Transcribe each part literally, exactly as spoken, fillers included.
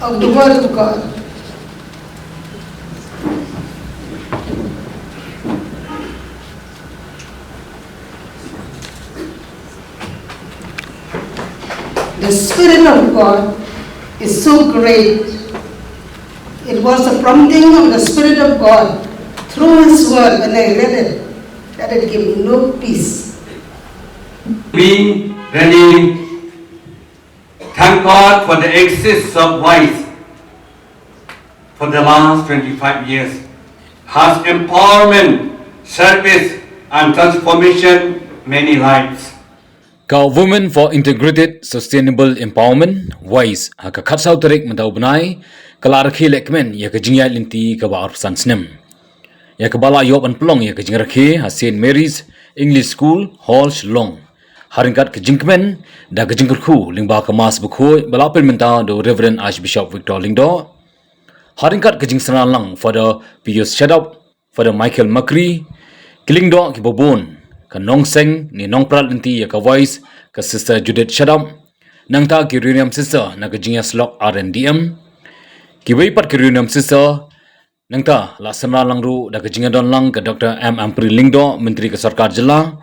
Of the word of God. The Spirit of God is so great. It was the prompting of the Spirit of God through His Word when I read it, that it gave me no peace. Being ready, thank God for the existence of WISE for the last twenty-five years has empowerment, service, and transformation many lives. Ka Women for Integrated Sustainable Empowerment, WISE, ha ka khatsaw tarik mynta u bnai, ka la rakhe lehkmen ïa ka jingïaid lynti kaba arphew san snem. Ïa kaba la ïoh ban pynlong ïa ka jingrakhe ha Saint Mary's English School, Hall Shillong. Ha ryngkat ka jingkmen da ka jingkyrkhu lyngba ka Mass bakhuid ba la pynmynta da u Reverend Archbishop Victor Lyngdoh. Ha ryngkat ka jingsynran lang Father Pius Shadap, Father Michael Makri, ki lyngdoh kiba bun, ka nongseng ne nongprat lynti ïa ka WISE, ka Sister Judith Shadap, nangta ki riewniam sister na ka jingïasyllok R N D M, kiwei pat ki riewniam sister, nangta la synran lang ruh da ka jingïadon lang ka Doctor M Ampareen Lyngdoh, Myntri ka Sorkar Jylla,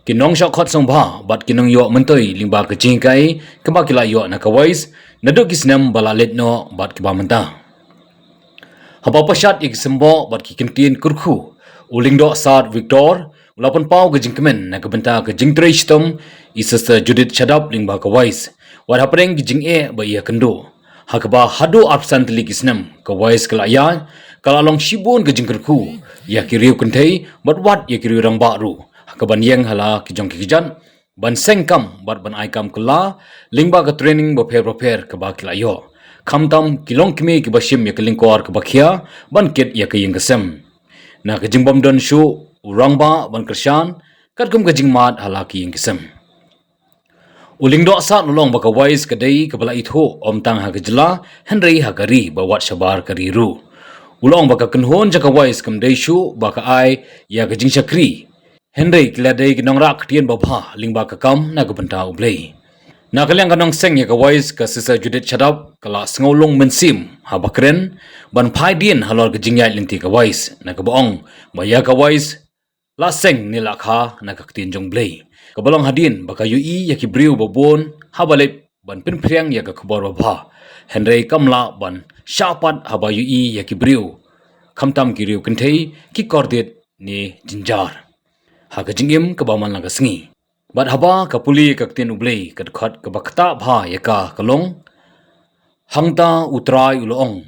ki nongshah khot sngewbha bad ki nongïoh myntoi lyngba ka jinghikai kaba ki la ïoh na ka WISE naduh ki snem ba la leit noh bad kiba mynta. Haba pynshad ïa ki symboh bad ki kyntien kyrkhu, u Lyngdoh Sad Victor u la pynpaw ka jingkmen na ka bynta ka jingtrei shitom i Sister Judith Shadap lyngba ka WISE, wat hapdeng ki jingeh ba ïakynduh. Ha kaba haduh arphew san tylli ki snem ka WISE ka la ïaid, ka la long shibun ka jingkyrkhu ïa ki riew kynthei bad wat ïa ki riew rangbah ruh, ha kaban ïeng ha la ki jong ki kjat ban seng kam bad ban ai kam kylla lyngba ka training bapher bapher kaba ki la ïoh, khamtam ki longkmie kiba shim ïa ka lyngkor kaba khia ban kit ïa ka ïing ka sem. Na ka jingbym don shuh u rangbah ban kyrshan katkum ka jingmad ha la ki ïing ki sem. U Lyngdoh Sad u la ong ba ka WISE ka dei kaba la ithuh ym tang ha ka jylla hynrei ha ka ri bad wat shabar ka ri ruh. U la ong ba ka kynhun jong ka WISE kam dei shuh ba ka ai ïa ka jingshakri, hynrei ki la dei ki nongrah ktien babha lyngba ka kam na ka bynta U Blei. Na ka liang ka nongseng ïa ka WISE ka Sister Judith Shadap ka la sngewlung mynsiem haba kren ban phai dien halor ka jingïaid lynti ka WISE, na kaba ong ba ïa ka WISE la seng ne la kha na ka ktien jong U Blei, kaba long hadien ba ka ïohi ïa ki briew babun haba leit ban pynphriang ïa ka khubor babha, hynrei kam lah ban shah pat haba ïohi ïa ki briew, khamtam ki riew kynthei, ki kordit ne jynjar ha ka jingim kaba man la ka sngi. Bad haba ka pule ka ktien U Blei, ka dkhot kaba ktah bha ïa ka ka long: Hangta U Trai u la ong,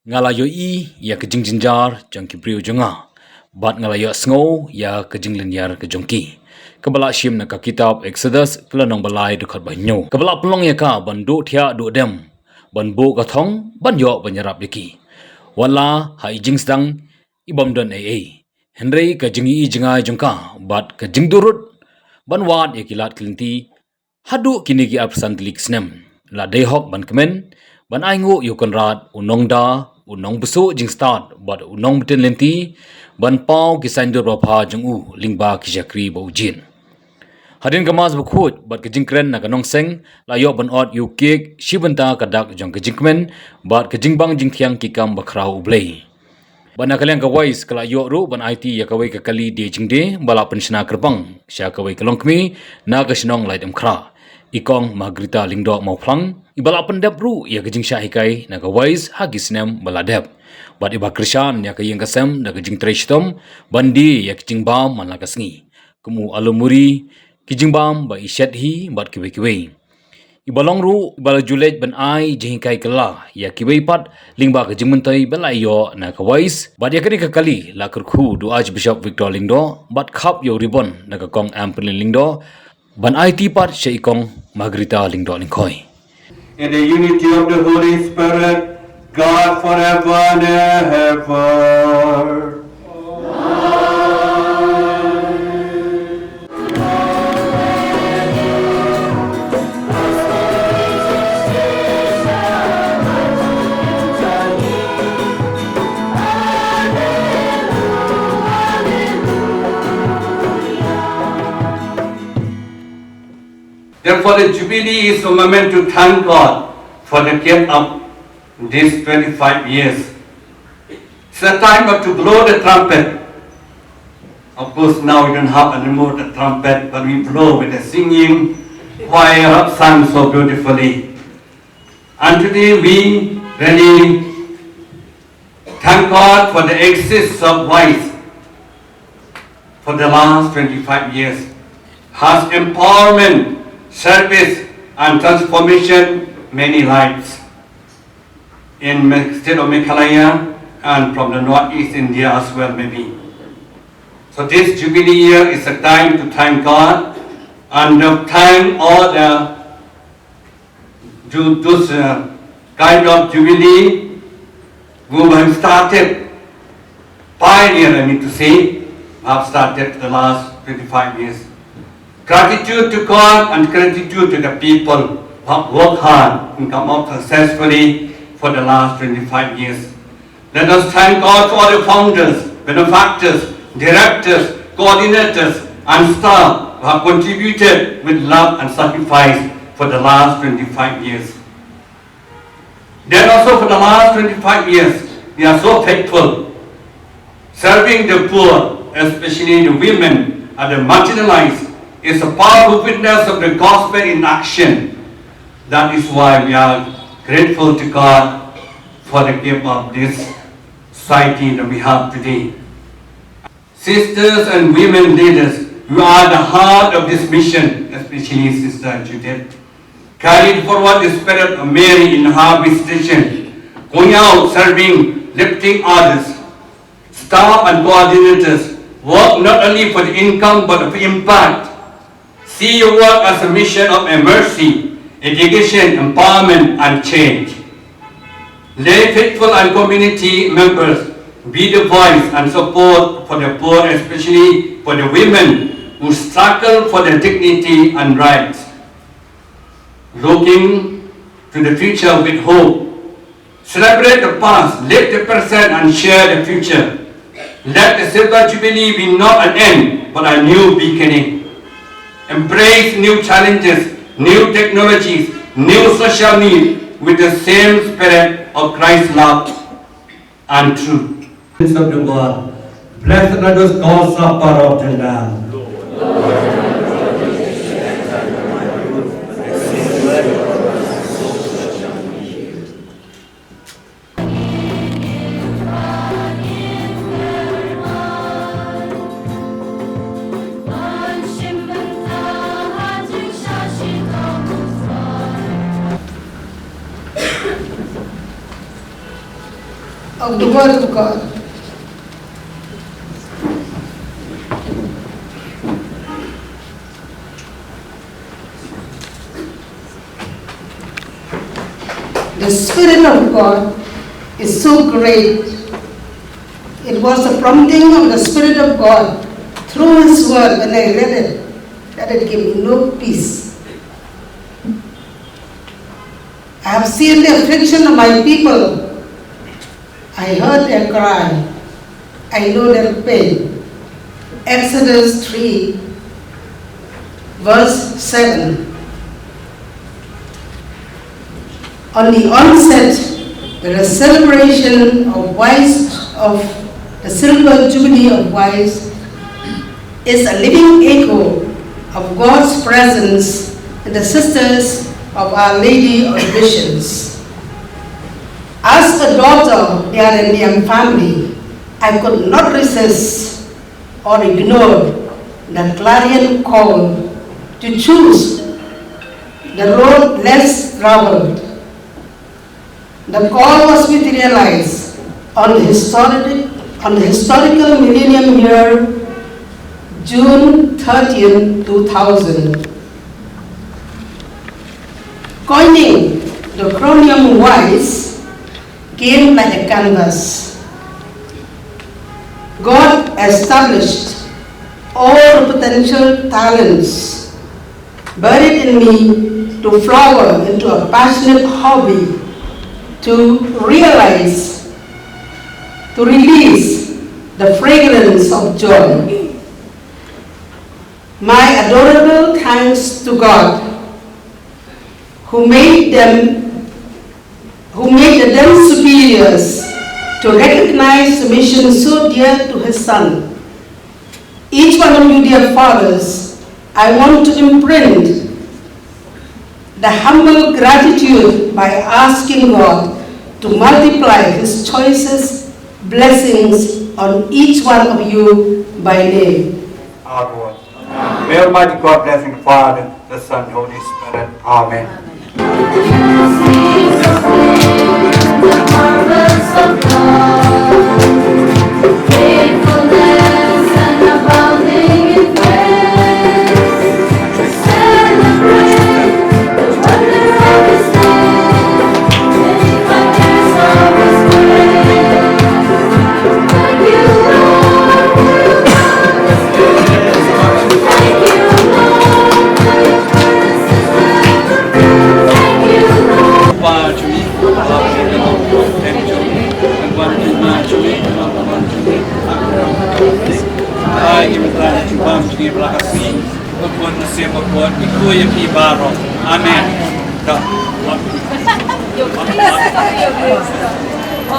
nga la ïohi ïa ka jingjynjar jong ki briew jong nga, bad nga la ïohsngew ïa ka jinglynñiar ka jong ki. Kaba la shim na ka kitab Exodus ka lynnong ba lai dkhot ba hynñiew. Kaba la pynlong ïa ka ban duh thiah duh dem, ban buh ka thong, ban ïoh ban ïarap ïa ki, wat la ha i jingsdang i bym don ei ei. Hynrei ka jingïohi jngai jong ka bad ka jingduhrut ban wad ïa ki lad ki lynti haduh kine ki arphew san tylli ki snem, la dei hok ban kmen, ban ainguh ïa u Kynrad, u nongda, u nongbsuk jingstad bad u nongbtin lynti, ban paw ki saiñdur babha jong u lyngba ki shakri ba u jied. Hadien ka Mass bakhuid bad ka jingkren na ka nongseng, la ïoh ban ot ïa u cake, shi bynta ka dak jong ka jingkmen bad ka jingbang jingthiang ki kam bakhraw U Blei. Bad na ka liang ka WISE ka la ïoh ruh ban aiti ïa kawei ka kali die jingdie ba la pynshna kyrpang sha kawei ka longkmie na ka shnong Laitumkhrah, i Kong Margarita Lyngdoh Mawphlang, iba la pyndep ruh ïa ka jingshah hikai na ka WISE ha ki snem ba la dep, bad iba kyrshan ïa ka ïing ka sem da ka jingtrei shitom ban die ïa ki jingbam man la ka sngi, kum u alumuri, ki jingbam ba i shet hi bad kiwei kiwei. Iba long ruh iba la ju leit ban ai jinghikai kylla ïa kiwei pat lyngba ka jingmyntoi ba la ïoh na ka WISE. Bad ïa kane ka kali la kyrkhu da u Archbishop Victor Lyngdoh bad khap ïa u ribon na ka Kong Ampareen Lyngdoh, ban aiti pat sha i Kong Margarita Lyngdoh Lyngkhoi. In the unity of the Holy Spirit, God forever and ever. Therefore, the Jubilee is a moment to thank God for the gift of These twenty-five years, it's the time but to blow the trumpet. Of course, now we don't have anymore the trumpet, but we blow with the singing choir have sung so beautifully. And today we really thank God for the existence of Wise for the last twenty-five years has empowerment, service, and transformation many lives in the state of Meghalaya and from the northeast India as well, maybe. So this Jubilee year is a time to thank God and to thank all the Ju- those uh, kind of Jubilee who have started, pioneer, I mean to say, have started the last twenty-five years. Gratitude to God and gratitude to the people who have worked hard and come out successfully for the last twenty-five years. Let us thank God for all the founders, benefactors, directors, coordinators, and staff who have contributed with love and sacrifice for the last twenty-five years. Then also for the last twenty-five years, they are so faithful, serving the poor, especially the women and the marginalized, is a powerful witness of the gospel in action. That is why we are grateful to God for the gift of this society that we have today. Sisters and women leaders, you are the heart of this mission, especially Sister Judith. Carried forward the spirit of Mary in her visitation, going out, serving, lifting others. Staff and coordinators work not only for the income but for impact. See your work as a mission of mercy, education, empowerment, and change. Lay faithful and community members, be the voice and support for the poor, especially for the women who struggle for their dignity and rights. Looking to the future with hope. Celebrate the past, live the present, and share the future. Let the Silver Jubilee be not an end, but a new beginning. Embrace new challenges, new technologies, new social needs with the same spirit of Christ's love and truth. Of the world. Blessed are those called supper of the Lamb. Of the word of God. The Spirit of God is so great. It was the prompting of the Spirit of God through His word when I read it that it gave me no peace. I have seen the affliction of my people. I heard their cry. I know their pain. Exodus three, verse seven. On the onset, the celebration of Wise of the Silver Jubilee of Wise is a living echo of God's presence in the sisters of Our Lady of Visions. As a daughter of the R N D M family, I could not resist or ignore the clarion call to choose the road less traveled. The call was materialized on the historic, on the historical millennium year, June thirtieth, two thousand. Coining the acronym WISE came like a canvas. God established all the potential talents buried in me to flower into a passionate hobby to realize, to release the fragrance of joy. My adorable thanks to God who made them who made the then superiors to recognize the mission so dear to his son. Each one of you, dear fathers, I want to imprint the humble gratitude by asking God to multiply his choicest blessings on each one of you by name. Our Lord. May Almighty God bless you, the Father, the Son, the Holy Spirit. Amen. Amen.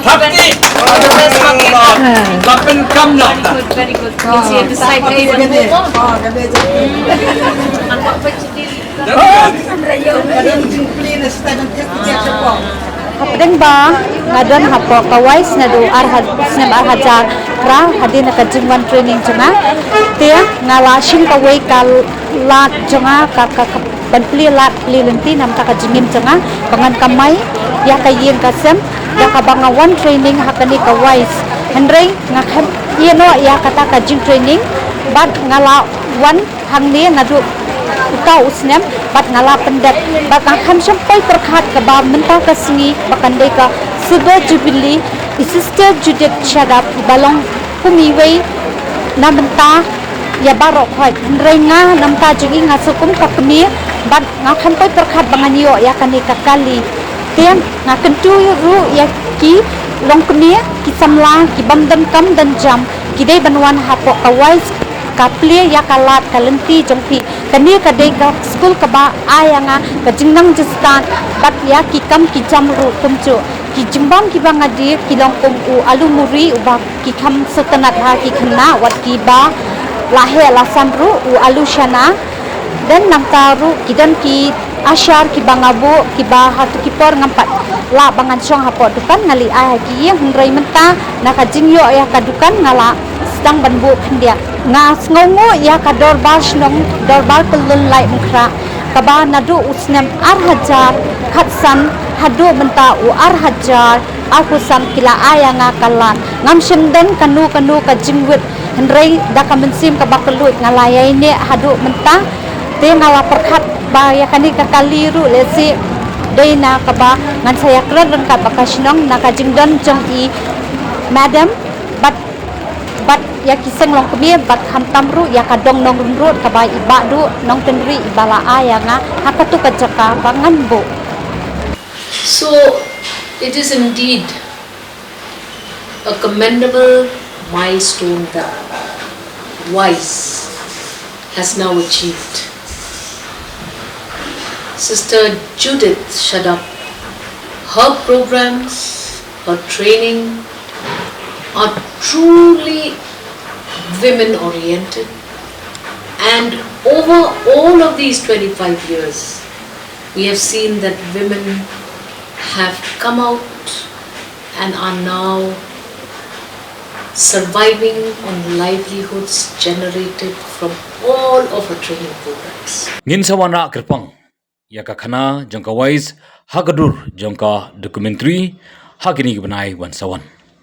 Thap ti. Thap pyndonkam noh. Hapdeng ba nga don hapoh ka WISE naduh ar ha-, snem ar hajar phra hadien ka jingwan training jong nga. Te nga la shim kawei ka lad jong nga ka, ka, ka ban plie lad plie lynti namar ka jingim jong nga ba ngan kamai ïa ka ïing ka sem da kaba nga wan training ha kane ka WISE. Hynrei nga khlem ïeh noh ïa kata ka jingtraining bad nga la wan hangne naduh uta u snem bad nga la pyndep bad nga khlem shym poi pyrkhat kaba mynta ka sngi ba kan dei ka Silver Jubilee, i Sister Judith Shadap i ba long kum iwei na bynta ïa baroh khoit. Hynrei nga na bynta jong i nga shu kum ka kmie bad nga khlem poi pyrkhat ba ngan ïoh ïa kane ka kali. Te nga kyntu ruh ïa ki longkmie, ki samla, ki bym don kam don jam, ki dei ban wan hapoh ka WISE ka plie ïa ka lad ka lynti jong phi. Kane ka dei ka skul kaba ai ïa nga ka jingnang jingstad bad ïa ki kam ki jam ruh kumjuh. Ki jingbam kiba nga die ki long kum u alu muri uba ki kham sngewtynnat ha ki khynnah, wat kiba la heh la san ruh u alu shana. Dei namar ruh ki don ki ashar kiba nga buh kiba ha tu ki por ngam pat lah ba ngan shong hapoh dukan, nga leit ai ha ki ïing. Hynrei mynta na ka jingïoh ïa ka dukan nga la sdang ban buh khyndiat. Nga sngewnguh ïa ka dorbar shnong, dorbar kyllon Laitumkhrah kaba naduh u snem ar hajar khatsan haduh mynta u ar hajar arphew san ki la ai ïa nga ka lad. Ngam shym don kano kano ka jingwit, hynrei da ka mynsiem kaba kylluid nga la ïaineh haduh mynta. Te nga la pyrkhat ba ïa kane ka kali ruh lehse dei na kaba ngan sa ïakren ryngkat bad ka shnong na ka jingdon jong i madam bad, bad ïa ki seng longkmie bad khamtam ruh ïa ka dong nongrynrud kaba i Bah Duh Nongtynrih i ba la ai ïa nga ha katu ka jaka ba ngan buh. So, it is indeed a commendable milestone that WISE has now achieved. Sister Judith Shadap, her programs, her training are truly women oriented, and over all of these twenty-five years, we have seen that women have come out and are now surviving on livelihoods generated from all of her training programs. Ngin sa wanrah kyrpang ïa ka khana jong ka WISE ha ka dur jong ka documentary ha kine ki bnai ban sa wan.